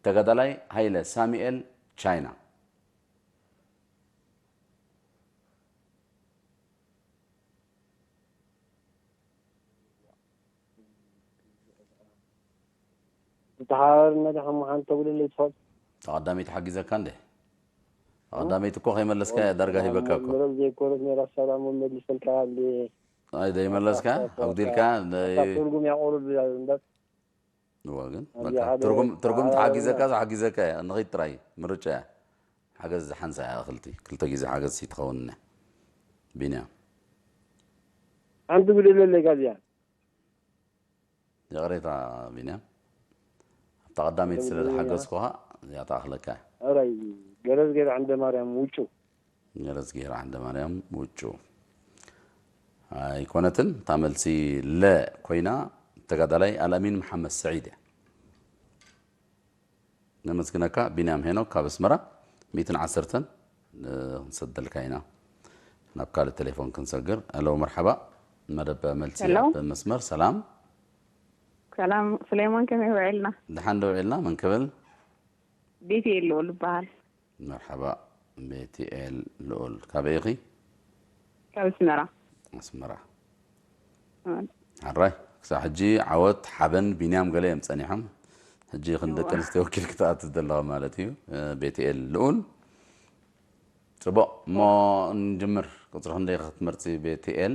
ተጋዳላይ ሃይለ ሳሙኤል ቻይና። ዝተሓባበርና ዲኻ እሞ ሓንቲ ተጉልለይ ትኾን? ተቐዳመይቲ ሓጊዘካ እንዴ? ተቐዳመይቲ እኮ ከይመለስካ እያ ዳርጋ ሂበካ እኮ። ምረብ ዘይኮነት ሜራ ሰላም መመሊሰልካ እንዴ? ኣይ ዘይመለስካ ኣጉዲልካ ትርጉም ያቆርብ እምበር እዋ ግን ኣብዚ በቃ ሓደ ትርጉም ትርጉም ሓደ ተሓጊዘካ ዝሓጊዘካ እያ። ንኺድ ጥራይ ምርጫ እያ። ሓገዝ ሓንሳ እያ ክልቲ ክልተ ግዜ ሓገዝ ይትኸውን እነ ቢንያም ሓንቲ ጉልለለይ ካብዚኣ ይቕሬታ ቢንያም ኣብታ ቀዳመይቲ ስለ ዝሓገዝኩኻ እዚኣ ተኣኽለካ እያ። ሕራይ ገረዝጌር ዓንደ ማርያም ውጩ። ገረዝጌር ዓንደ ማርያም ውጩ። ኣይኮነትን። እታ መልሲ ለ ኮይና፣ ተጋዳላይ ኣልኣሚን መሓመድ ሰዒድ እያ። ነመስግነካ ቢንያም ሄኖክ ካብ ኣስመራ። ሚእትን ዓሰርተን ክንሰደልካ ኢና። ናብ ካልእ ቴሌፎን ክንሰግር። ሄሎ፣ መርሓባ። መደብ መልሲ ኣብ መስመር። ሰላም። ሰላም ሱሌማን፣ ከመይ ውዒልና? ደሓን ዶ ውዒልና? መን ክብል? ቤትኤል ልኡል ይበሃል። መርሓባ ቤትኤል ልኡል፣ ካበይ ኢኺ? ካብ ኣስመራ። ኣስመራ። ሕራይ፣ ክሳብ ሕጂ ዓወት ሓበን ቢንያም ገለ እዮም ጸኒሖም። ሕጂ ክንደቂ ኣንስትዮ ወኪል ክትኣት ዘለኻ ማለት እዩ። ቤትኤል ልኡል። ጽቡቕ፣ እሞ ንጅምር። ቁጽሪ ክንደይ ክትመርጺ ቤትኤል?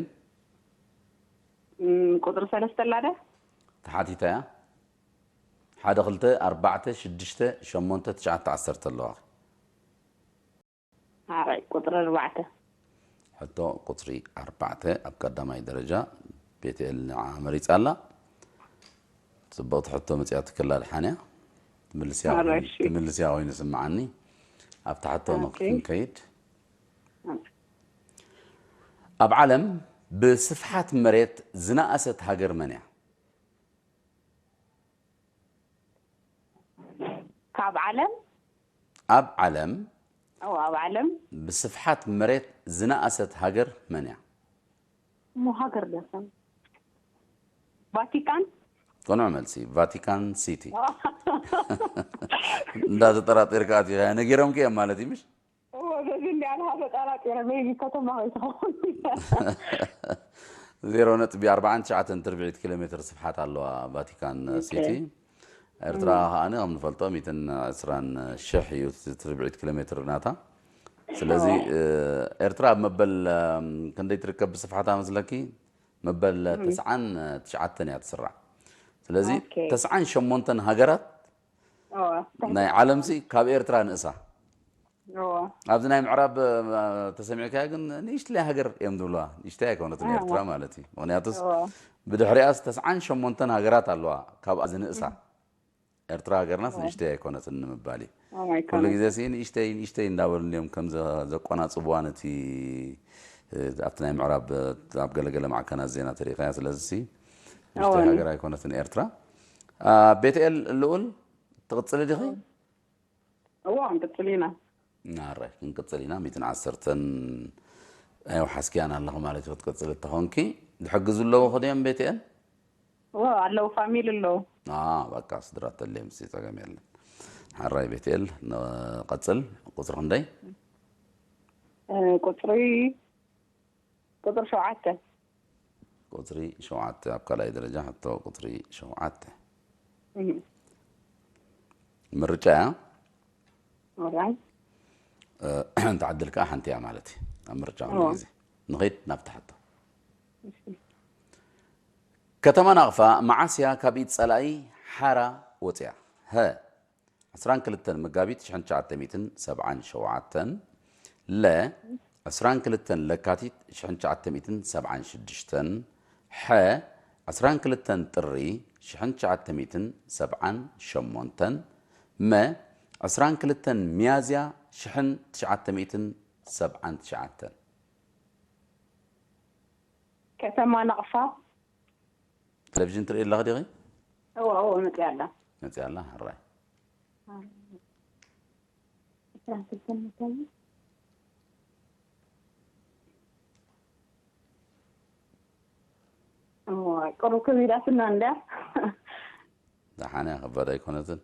ቁጽሪ ሰለስተ ኣላ ደ? ተሓቲታ እያ። ሓደ፣ ክልተ፣ ኣርባዕተ፣ ሽዱሽተ፣ ሸሞንተ፣ ትሽዓተ፣ ዓሰርተ ኣለዋ። ኣራይ፣ ቁጽሪ ኣርባዕተ። ሕቶ ቁጽሪ ኣርባዕተ ኣብ ቀዳማይ ደረጃ ቤትኤል ንዓ መሪጻ ኣላ። ጽብቕቲ ሕቶ መጺኣትክላ ድሓን እያ። ትምልስያ ኣራይ፣ ኮይኑ- እሺ። ትምልስያ ኮይኑ ስምዓኒ። ኣብታ ሕቶ ኦኬ። ንክንከይድ። ኣብ ዓለም ብስፍሓት መሬት ዝነኣሰት ሃገር መን እያ? ካብ ዓለም? ኣብ ዓለም ኦ፣ ኣብ ዓለም? ብስፍሓት መሬት ዝነኣሰት ሃገር መን እያ? እሞ ሃገር ደሰም? ቫቲካን? ቅኑዕ መልሲ፣ ቫቲካን ሲቲ። እንዳተጠራጠርካ ኣቲኻ፣ ነጊሮምኪ እዮም ማለት እዩ፣ ምሽ? እዎ፣ በዚ እንዲያ ንሃ ተጠራጢረ፣ maybe ከተማ ከይትኸውን። ዜሮ ነጥቢ ኣርባዓን ትሽዓተን ትርብዒት ኪሎ ሜትር ስፍሓት ኣለዋ ቫቲካን ኦኬ። ሲቲ። ኤርትራ እም። ከኣ ከም ንፈልጦ ሚእትን ዕስራን ሽሕ እዩ እቲ ትርብዒት ኪሎ ሜትር ናታ። ስለዚ፣ እዎ። እ፣ ኤርትራ ኣብ መበል፣ እም፣ ክንደይ ትርከብ ብስፍሓታ መስለኪ? መበል እም። ተስዓን ትሽዓተን እያ ትስራዕ። ስለዚ ኦኬ። ተስዓን ሸሞንተን ሃገራት እዎ። ናይ ዓለምሲ ካብ ኤርትራ ንእሳ። እዎ። ኣብዚ ናይ ምዕራብ፣ እ፣ ተሰሚዕካዮ ግን ንእሽትለይ ሃገር እዮም ዝብልዋ። ንእሽተይ ኣይኮነትን እዎ። ኤርትራ ማለት እዩ። ምኽንያቱስ እዎ። ብድሕሪኣስ ተስዓን ሸሞንተን ሃገራት ኣለዋ ካብኣ ዝንእሳ። እም። ኤርትራ ሃገርናስ እዎ። ንእሽተይ ኣይኮነትን ንምባል እዩ። እዎ፣ ኩሉ ኣይኮነትን። ግዜ ሲ ንእሽተይ፣ ንእሽተይ እንዳበሉ እዮም ከም ዘ-፣ ዘቆናጽብዋ ነቲ፣ እ፣ ኣብቲ ናይ ምዕራብ፣ እ፣ ኣብ ገለገለ ማዕከናት ዜና ተሪእኻያ። ስለዚ ሲ ንእሽተይ እዎ። ሃገር ኣይኮነትን ኤርትራ። አ፣ ቤትኤል ልኡል፣ ትቕጽሊ ዲኺ? እዎ። እዎ፣ ክንቅጽል ኢና። ኣረ፣ ክንቅጽል ኢና። ሚእትን ዓሰርተን ኣይወሓስክያን ኣለኹ ማለት እዩ። ክትቅጽል እተኾንኪ፣ ዝሕግዙ ኣለዉ ኸ ድዮም ቤትኤል? እዎ፣ ኣለዉ፣ ፋሚሊ ኣለዉ። አ፣ በቃ፣ ስድራ ተልዮም፣ ሲ ጸገም የለን። ሓራይ ቤትኤል፣ ንቐጽል። ቁጽሪ ክንደይ? እ፣ ቁጽሪ ቁጽሪ ሸውዓተ። ቁጽሪ ሸውዓተ፣ ኣብ ካልኣይ ደረጃ ሕቶ ቁጽሪ ሸውዓተ። እህ። ምርጫ እያ። ኦራይ። እ፣ እንተ ዓድል ከኣ ሓንቲ እያ ማለት እዩ። ኣብ ምርጫ ኩሉ እዎ። ግዜ። ንኸይድ ናብቲ ሕቶ። እሺ። ከተማ ናቕፋ መዓስ እያ ካብ ኢድ ጸላኢ ሓራ ወጽያ? ሀ፣ ዕስራን ክልተን መጋቢት ሽሕን ትሽዓተ ሚእትን ሰብዓን ሸውዓተን፣ ለ፣ ዕስራን ክልተን ለካቲት ሽሕን ትሽዓተ ሚእትን ሰብዓን ሽዱሽተን፣ ሐ፣ ዕስራን ክልተን ጥሪ ሽሕን ትሽዓተ ሚእትን ሰብዓን ሸሞንተን፣ መ፣ ዕስራን ክልተን ሚያዝያ ሽሕን ትሽዓተ ሚእትን ሰብዓን ትሽዓተን። ከተማ ናቕፋ። ቴሌቪዥን ትርኢ ኣለኺ ዲኺ? እዎ፣ እዎ፣ መፅያ ኣላ። መፅያ ኣላ፣ ሕራይ። እዎ፣ ቅሩብ ከቢዳትና እንድያ። ደሓን እያ፣ ከባድ ኣይኮነትን።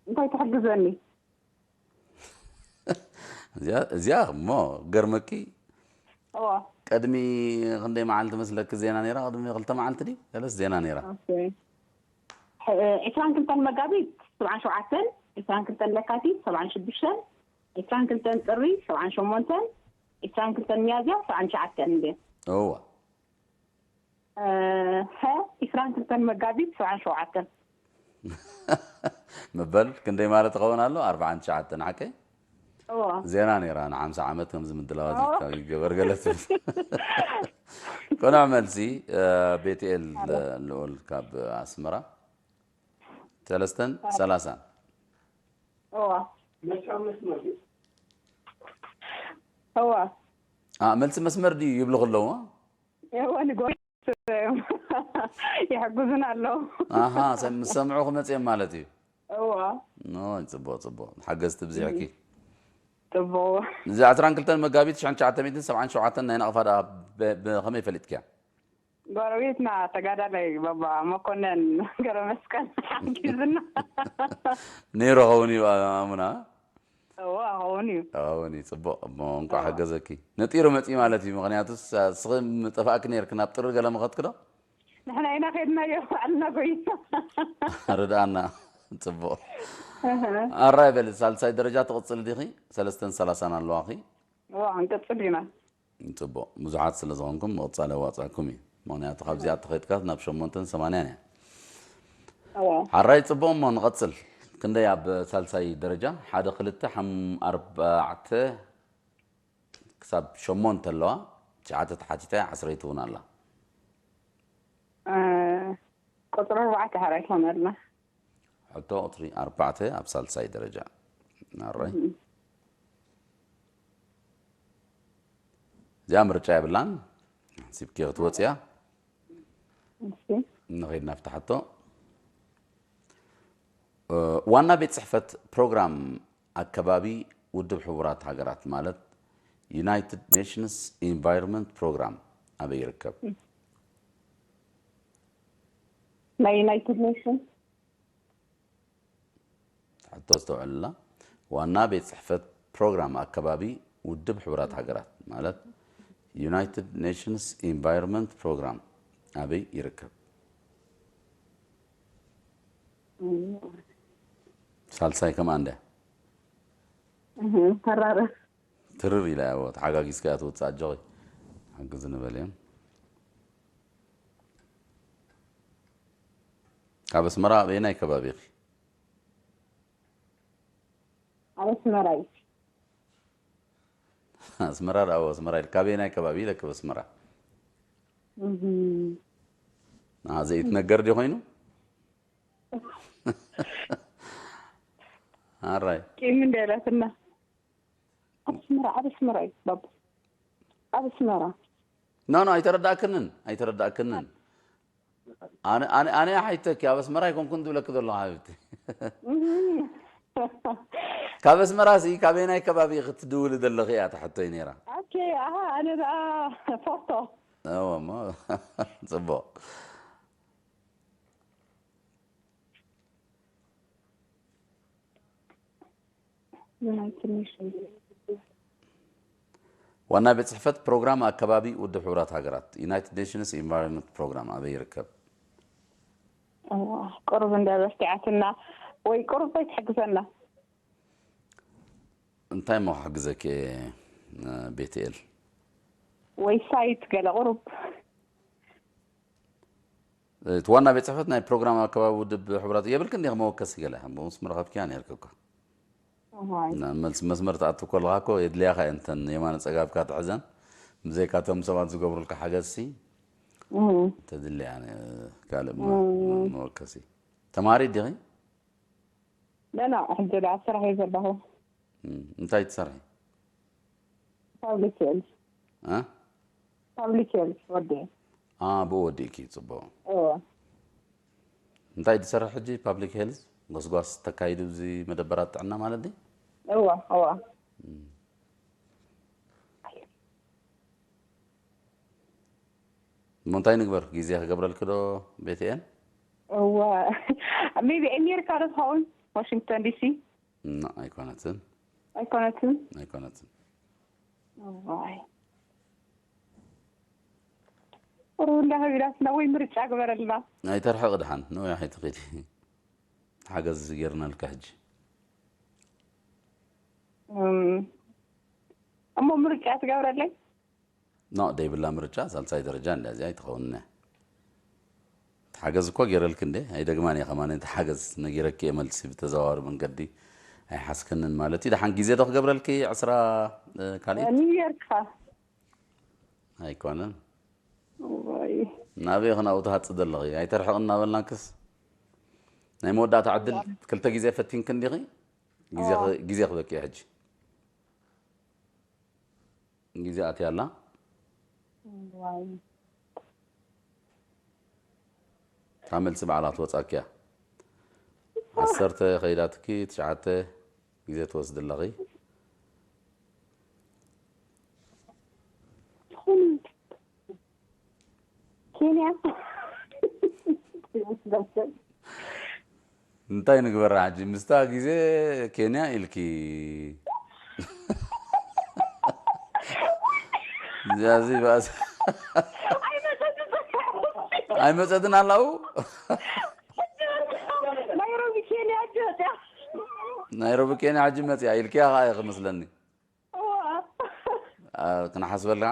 እንታይ ትሕግዘኒ? እዚኣ፣ እዚኣ እሞ ገርመኪ፣ እዎ። ቅድሚ ክንደይ መዓልቲ መስለኪ ዜና ነይራ? ቅድሚ ክልተ መዓልቲ ድዩ? ገለስ ዜና ነይራ። ኦኬ። ሕ-፣ ዕስራን ክልተን መጋቢት ሰብዓን ሸውዓተን፣ ዕስራን ክልተን ለካቲት ሰብዓን ሽዱሽተን፣ ዕስራን ክልተን ጥሪ ሰብዓን ሸሞንተን፣ ዕስራን ክልተን ሚያዝያ ሰብዓን ትሽዓተን እንድየን። እዋ። እ፣ ሐ፣ ዕስራን ክልተን መጋቢት ሰብዓን ሸውዓተን። መበል ክንደይ ማለት ይኸውን ኣሎ? ኣርባዓን ትሽዓተን፣ ሓቀይ? እዎ። ዜና ነይራ፣ ንሓምሳ ዓመት ከምዚ ምድላዋት እዎ። ይካ-፣ ይገበር ገለ ትብል። ቅኑዕ መልሲ፣ እ፣ ቤትኤል ኣረ። ልኡል ካብ ኣስመራ። ሰለስተን ኣረ። ሰላሳን። እዋ እዋ ኣ መልሲ መስመር ድዩ ይብሉ ከለዉ እዋ ንጎ ይሕግዙና ኣለዉ። ኣሃ ሰም- ምስ ሰምዑ ክመፅኦም ማለት እዩ። እዋ ኖ ጽቡቕ ጽቡቕ ሓገዝቲ ብዚሕኪ። ጽቡቕ እዚ ዓስራን ክልተን መጋቢት ሽሕን ትሽዓተ ሚእትን ሰብዓን ሸውዓተን ናይ ናቕፋ ደኣ ብ- ብኸመይ ፈሊጥክያ? ጎረቤትና ተጋዳላይ ባባ መኮነን ገረመስቀል ሓጊዝና ነይሩ ኸውን እዩ ኣሙና እዋ ኸውን እዩ። ኸውን እዩ ጽቡቕ እሞ እንኳዕ ሓገዘኪ። ነጢሩ መፂ ማለት እዩ። ምኽንያቱስ እስኺ ምጠፋእኪ ነይርኪ ናብ ጥሪ ገለ ምኸትኪ ዶ? ንሕና ኢና ኸድናዮ ባዕልና ጎይና። ርድኣና ጽቡቕ። ኣራይ በሊ ሳልሳይ ደረጃ ትቕጽል ዲኺ? ሰለስተን ሰላሳን ኣለዋኺ። እዋ ክንቅጽል ኢና። ጽቡቕ ብዙሓት ስለ ዝኾንኩም ምቕጻል የዋጽኣኩም እዩ። ምኽንያቱ ካብዚኣ ተኸድካ ናብ ሸሞንተን ሰማንያን እያ። እዋ ሓራይ ጽቡቕ እሞ ንቐጽል። ክንደይ ኣብ ሳልሳይ ደረጃ ሓደ ክልተ ሓም ኣርባዕተ ክሳብ ሸሞንተ ኣለዋ። ትሽዓተ ተሓቲታ ዓስረይቲ እውን ኣላ። እ፣ ቁጽሪ ኣርባዕተ ሓራይ ትኾን ኣላ። ሕቶ ቁጽሪ ኣርባዕተ ኣብ ሳልሳይ ደረጃ ናራይ እዚኣ ምርጫ የብላን። ሲብኪ ክትወፅያ እሺ ንኸይድ ናብቲ ሕቶ። እ፣ ዋና ቤት ጽሕፈት ፕሮግራም ኣከባቢ ውድብ ሕቡራት ሃገራት ማለት ዩናይትድ ኔሽንስ ኢንቫይሮንመንት ፕሮግራም ኣበይ ይርከብ? ናይ ዩናይትድ ኔሽን ሕቶ ኣስተውዕልላ። ዋና ቤት ጽሕፈት ፕሮግራም ኣከባቢ ውድብ ሕቡራት ሃገራት ማለት ዩናይትድ ኔሽንስ ኢንቫይሮንመንት ፕሮግራም ኣበይ ይርከብ? ሳልሳይ ከምኣ እንደ እህ፣ ተራረ ትርር ኢላ ያዎ ተሓጋጊዝካ እያ ትወፅእ። ኣጆኺ ሓግዝ ንበል እዮም። ካብ ኣስመራ ኣበየናይ ከባቢ ኢኺ? ኣብ ኣስመራ እዩ። ኣስመራ ደኣ ኣስመራ ኢልካ ኣበየናይ ከባቢ ኢለኪ? ኣብ ኣስመራ እህ፣ ኣ ዘይትነገር ድዩ ኮይኑ? ኣራይ ቂም እንደላትና ኣብ ኣስመራ ኣብ ኣስመራ እዩ ባቡ ኣብ ኣስመራ ኖ ኖ ኣይተረዳእክንን ኣይተረዳእክንን። ኣነ ኣነ ኣነ ሓይተኪ ኣብ ኣስመራ ኣይኮንኩን ትብለኪ ዘለኹ ሓቢብቲ። ካብ ኣስመራ ሲ ካበየናይ ከባቢ ክትድውሊ ዘለኺ እያ ትሕቶይ ነይራ። ኦኬ ኣሃ ኣነ ደኣ ፎቶ እወ እሞ ጽቡቕ። ዩናይትድ ኔሽንስ ዋና ቤት ጽሕፈት ፕሮግራም ኣከባቢ ውድብ ሕቡራት ሃገራት ዩናይትድ ኔሽንስ ኢንቫይሮንመንት ፕሮግራም ኣበይ ይርከብ? እዋ፣ ቁሩብ እንደ በስቲዓትና ወይ ቁሩብ ወይ ትሕግዘና። እንታይ እሞ ክሕግዘኪ እየ ቤትኤል? ወይ ሳይት ገለ ቁሩብ እቲ ዋና ቤት ጽሕፈት ናይ ፕሮግራም ኣከባቢ ውድብ ሕቡራት የብልክን ዲኺ መወከሲ ገለ? እሞ ምስ ምረኸብኪያ ነይርኪ እኳ። እዋይ። ና- መልስ መስመር ትኣቱ ከለኻ እኮ የድልያኻ እየን እተን የማነ ጸጋብካ ትሕዘን። ብዘይካ እቶም ሰባት ዝገብሩልካ ሓገዝሲ እም። ተድልያ ነ- ካልእ መ- መ- መወከሲ። ተማሪ ዲኺ? ለና ሕጂ ደኣ ስራሕ እየ ዘለኹ። እም፣ እንታይ ትሰርሒ? ፓብሊክ ሄልዝ እ? ፓብሊክ ሄልዝ ወዲ ኣ ብኡ ወዲእኪ ጽቡቕ። እዎ እንታይ ትሰርሕ ሕጂ? ፓብሊክ ሄልዝ ጎስጓስ ተካይዱ እዚ መደበራት ጥዕና ማለት ድዩ? እዎ እዎ እሞ እንታይ ንግበር? ግዜ ክገብረልኪ ዶ ቤትኤል? እዎ ሜቢ ኣሜሪካ ዶ ትኸውን? ዋሽንግተን ዲሲ ና ኣይኮነትን ኣይኮነትን? ኣይኮነትን። እዋይ ቁሩብ እንዳ ከቢዳትና ወይ ምርጫ ግበረልና። ኣይተርሕቕ ድሓን ንውያ ኣይትኺዲ። ሓገዝ ገይርናልካ ሕጂ። እም፣ እሞ ምርጫ ትገብረለይ? ኖ ደይብላ ምርጫ ሳልሳይ ደረጃ እንዳ እዚኣ ኣይትኸውን። እቲ ሓገዝ እኮ ገይረልኪ እንደ ኣይደግማን እየ ከማን እቲ ሓገዝ ነጊረኪ እየ መልሲ ብተዘዋዋሪ መንገዲ ኣይሓስክንን ማለት እዩ። ደሓን ግዜ ዶ ክገብረልኪ ዕስራ ካልኢት ኒው ዮርክ ኸ? ኣይኮነን። ወይ ናበይ ኸ ናብኡ ትሃጽ ዘለኺ? ኣይተርሕቕ እናበልናክስ ናይ መወዳእታ ዕድል ክልተ ግዜ ፈቲንኪ እንዲኺ። ግዜ ክ- ግዜ ክበኪ ሕጂ። ግዜ ኣትያ ኣላ። ዋይ። እታ መልሲ ባዕላ ትወጻኪያ። ዓሰርተ ከይዳትኪ፣ ትሽዓተ ግዜ ትወስዲ ኣለኺ። ትኹን ኬንያ። እንታይ ንግበራ ሕጂ? ምስታ ግዜ ኬንያ ኢልኪ። እዚ ባእሲ ኣይመጸትን ኣላው። ናይሮቢ ኬንያ ሕጂ መጽያ። ናይሮቢ ኬንያ ሕጂ መጽያ ኢልኪያ ኸዓ ኢኺ መስለኒ። እዋ። አ፣ ክንሓስበልካ።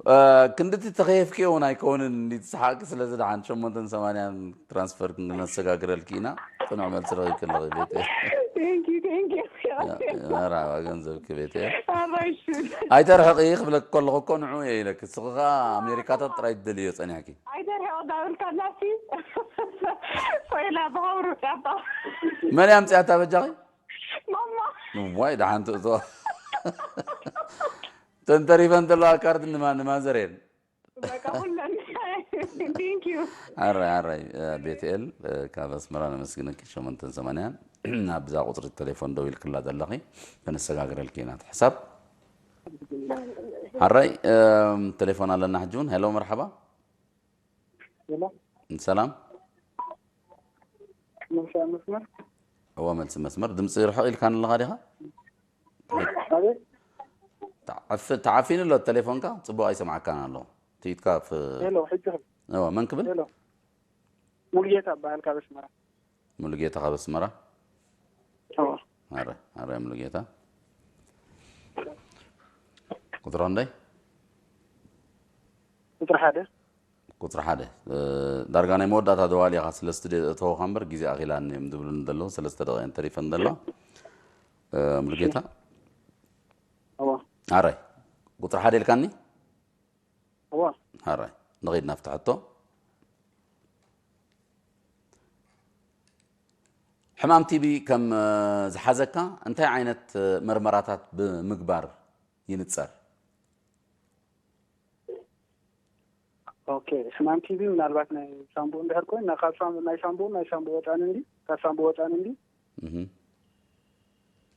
አ፣ ክንድቲ ተኸየፍኪ እውን ኣይከውንን፣ እንዲ ትስሓቂ ስለዚ ደሓን ሸሞንተን ሰማንያን ትራንስፈር ክንነሰጋግረልኪ ኢና። ጽኑዕ መልሲ ረኺብኪ ኣለኺ ቤት። Thank you, thank you. መርሓባ ገንዘብኪ ቤት። ኣባይሽ። ኣይተርሕቂ ክብለኪ ከለኹ እኮ ንዑ እየ ኢለኪ። እስኺ ኸኣ ኣሜሪካታት ጥራይ ትደልዮ ጸኒሕኪ። ኣይተርሕቂ ዳብልካ ናሲ። ኮይና ብሃብሩ ጻባ። መን እያ ኣምጺኣታ በጃኺ? ማማ። ዋይ ደሓን ትእቶ። ተንተሪፈን ዘለዋ ካርድ ንማ ንማዘር እየን። በቃ ኩለን። Thank you. ኣራይ ኣራይ እ፣ ቤትኤል እ፣ ካብ ኣስመራ ነመስግነኪ። ሸሞንተን ሰማንያን ናብዛ ቁፅሪ ቴሌፎን ደው ኢልክላ ዘለኺ ከነሰጋግረልኪ ኢና እቲ ሕሳብ። ኣራይ እም፣ ቴሌፎን ኣለና ሕጂ እውን። ሄሎ መርሓባ። ሄሎ። ሰላም። መልሲ ኣብ መስመር። እወ መልሲ መስመር። ድምፂ ርሕቕ ኢልካ ኣለኻ ዲኻ? ኣቤት። ተዓፍ- ተዓፊኑ ኣሎ ቴሌፎንካ፣ ፅቡቕ ኣይሰማዓካን ኣሎ። ትኢትካ ፍ- ሄሎ፣ ሕጂ ኸ? እወ መን ክብል? ሄሎ። ሙሉጌታ እበሃል ካብ ኣስመራ። ሙሉጌታ ካብ ኣስመራ። እወ። ኣረ ኣረ ሙሉጌታ ቁፅሪ ክንደይ? ቁፅሪ ሓደ። ቁፅሪ ሓደ እ፣ ዳርጋ ናይ መወዳእታ ደዋሊ ኢኻ። ስለ ስቱድዮ እተወኻ እምበር ግዜ ኣኺላኒ እዮም ዝብሉኒ ዘለዉ። ሰለስተ ደቂቐ እየን ተሪፈን ዘለዋ። እ፣ ሙሉጌታ እወ። ኣራይ ቁፅሪ ሓደ ኢልካኒ። እወ። ኣራይ ንኸይድ ናብቲ ሕቶ። ሕማም ቲቢ ከም እ፣ ዝሓዘካ እንታይ ዓይነት እ፣ መርመራታት ብምግባር ይንፀር? ኦኬ፣ ሕማም ቲቢ ምናልባት ናይ ሳምቡእ እንድሕር ኮይኑ፣ ናይ ካብ ሳም- ናይ ሳምቡእ ናይ ሳምቡእ ወፃኒ እንዲ ካብ ሳምቡእ ወፃኒ እንዲ እህ።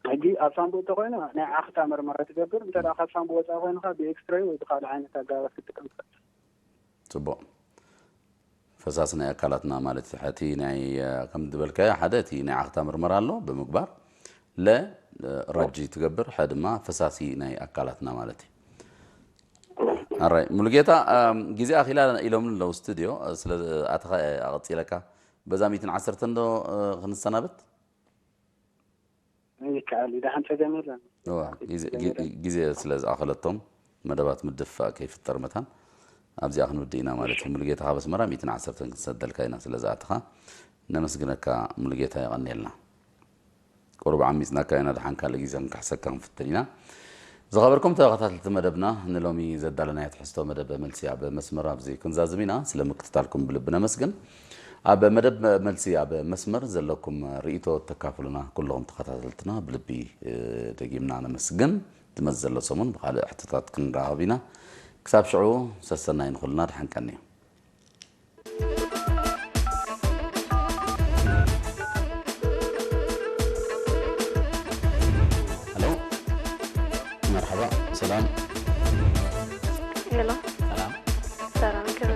ሕጂ ኣብ ሳምቡእ እንተኮይኑ ናይ ዓኽታ መርመራ ትገብር። እንተ ደኣ ካብ ሳምቡእ ወፃኢ ኮይኑካ ብኤክስትሬይ ወይ ብካልእ ዓይነት ኣገባባት ክትጥቀም ትኽእል። ፅቡቕ። ፈሳሲ ናይ ኣካላትና ማለት እዩ። እቲ ናይ እ፣ ከም ዝበልካዮ ሓደ እቲ ናይ ዓኽታ ምርመራ ኣሎ ብምግባር ለ እ፣ ረጂ ትገብር፣ ሓደ ድማ ፈሳሲ ናይ ኣካላትና ማለት እዩ። ኣራይ ሙሉጌታ እም፣ ግዜ ኣኺላ ኢሎምኒ ኣለዉ ስቱድዮ እ፣ ስለ ኣተኻ እየ ኣቐፂለካ። በዛ ሚእትን ዓሰርተን ዶ እ፣ ክንሰናበት? ይከኣል እዩ፣ ደሓን ጸገም የለን። እዋ፣ ግዜ- ግ- ግዜ ስለ ዝኣኸለቶም መደባት ምድፍፋእ ከይፍጠር መታን ኣብዚኣ ክንውድእ ኢና ማለት እዩ። ሙሉጌታ ካብ ኣስመራ ሚእትን ዓሰርተን ክንሰደልካ ኢና ስለ ዝኣተኻ ነመስግነካ። ሙሉጌታ የቐንየልና። ቁሩብ ዓሚጽናካ ኢና፣ ደሓን ካልእ ግዜ ክንክሕሰካ ክንፍትን ኢና። ዝኸበርኩም ተኸታተልቲ መደብና፣ ንሎሚ ዘዳለናዮ ትሕዝቶ መደብ መልሲ ኣብ መስመር ኣብዚ ክንዛዝም ኢና። ስለ ምክትታልኩም ብልቢ ነመስግን። ኣብ መደብ መልሲ ኣብ መስመር ዘለኩም ርእይቶ ተካፍሉና ኩልኹም ተኸታተልትና ብልቢ እ፣ ደጊምና ነመስግን። ዝመጽእ ዘሎ ሰሙን ብኻልእ ሕቶታት ክንራኸብ ኢና። ክሳብ ሽዑ ሰሰናይ ንኹልና፣ ደሓን ቀንዩ። ሄሎ፣ መርሓባ፣ ሰላም። ሄሎ፣ ሰላም። ሰላም፣ ከመይ